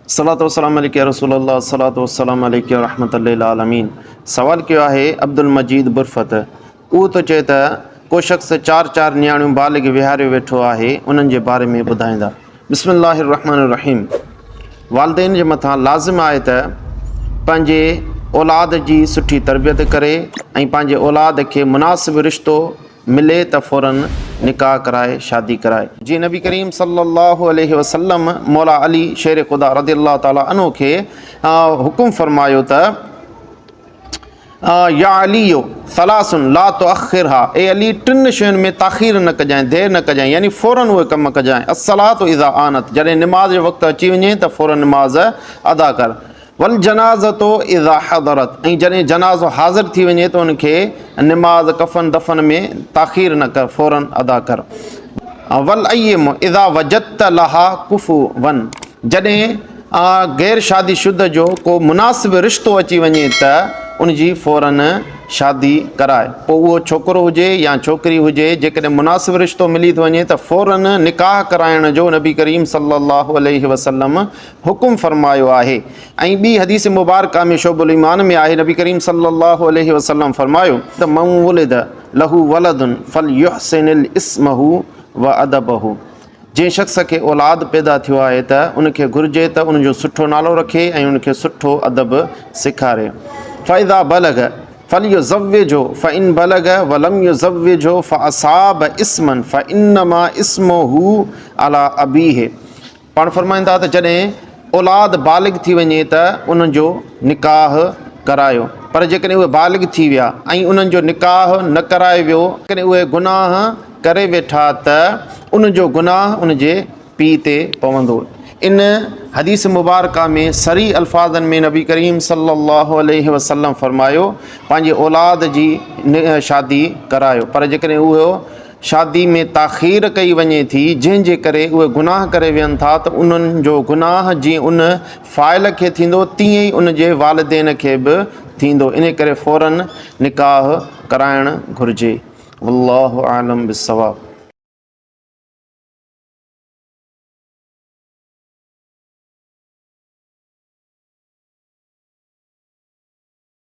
الصلوة والسلام عليک يا رسول الله الصلوة والسلام عليک يا رحمة للعالمين سوال ڪيو آهي عبدالمجيد برفت اهو ٿو چئي ته ڪو شخص چار چار نياڻيون بالغ ويهاريو ويٺو آهي انهن جي باري ۾ ٻڌائيندا بسم الله الرحمن الرحيم والدين جي مٿان لازم آهي ته پنهنجي اولاد جي سٺي تربيت ڪري ۽ پنهنجي اولاد کي مناسب رشتو ملي ته فوراً نڪاح ڪرائي شادي ڪرائي. جيئن نبي ڪريم صلّي اللّٰه عليه وسلّم مولا علي شير خدا رضي الله تعالٰي عنه کي حڪم فرمايو ته يا علي ثلاث لا تؤخرها اي علي ٽن شين ۾ تاخير نه ڪجانء دير نه ڪجانء يعني فوراً اهي ڪم ڪجانء الصلاة اذا آنت جڏهن نماز جو وقت اچي وڃي ته فوراً نماز ادا ڪر والجنازة اذا حضرت ۽ جڏهن جنازو حاضر ٿي وڃي ته ان کي نماز ڪفن دفن ۾ تاخير نه ڪر فوراً ادا ڪر. والايم اذا وجدت لها ڪفوا جڏهن غير شادي شده جو ڪو مناسب رشتو اچي وڃي ته ان جي فوراً شادي ڪراء پوء اهو ڇوڪرو هجي يا ڇوڪري هجي جيڪڏهن مناسب رشتو ملي ٿو وڃي ته فوراً نڪاح ڪرائڻ جو نبي ڪريم صلي الله عليه وسلم حڪم فرمايو آهي ۽ ٻي حديث مبارڪه ۾ شعب الايمان ۾ آهي نبي ڪريم صلي الله عليه وسلم فرمايو ته من ولد له ولد فليحسن الاسمه وادبه جنهن شخص کي اولاد پيدا ٿيو آهي ته ان کي گهرجي ته ان جو سٺو نالو رکي ۽ ان کي سٺو ادب سيکاري فاذا بلغ فليزوجه فان بلغ ولم يزوجه فاصاب اسما فانما اسمه على ابيه پاڻ فرمائن ٿا ته جڏهن اولاد بالغ ٿي وڃي ته انهن جو نڪاح ڪرايو پر جيڪڏهن اهي بالغ ٿي ويا ۽ انهن جو نڪاح نه ڪرايو ويو جيڪڏهن اهي گناهه ڪري ويٺا ته ان جو گناهه ان جي پيء تي پوندو. ان حديث مبارڪه ۾ صريح الفاظن ۾ نبي ڪريم صلي الله عليه وسلم فرمايو پنهنجي اولاد جي شادي ڪرايو پر جيڪڏهن اهو شادي ۾ تاخير ڪئي وڃي ٿي جنهن جي ڪري اهي گناهه ڪري ويهن ٿا ته انهن جو گناهه جيئن ان فاعل کي ٿيندو تيئن ئي ان جي والدين کي به ٿيندو انهي ڪري فوراً نڪاح ڪرائڻ گهرجي والله اعلم بالصواب.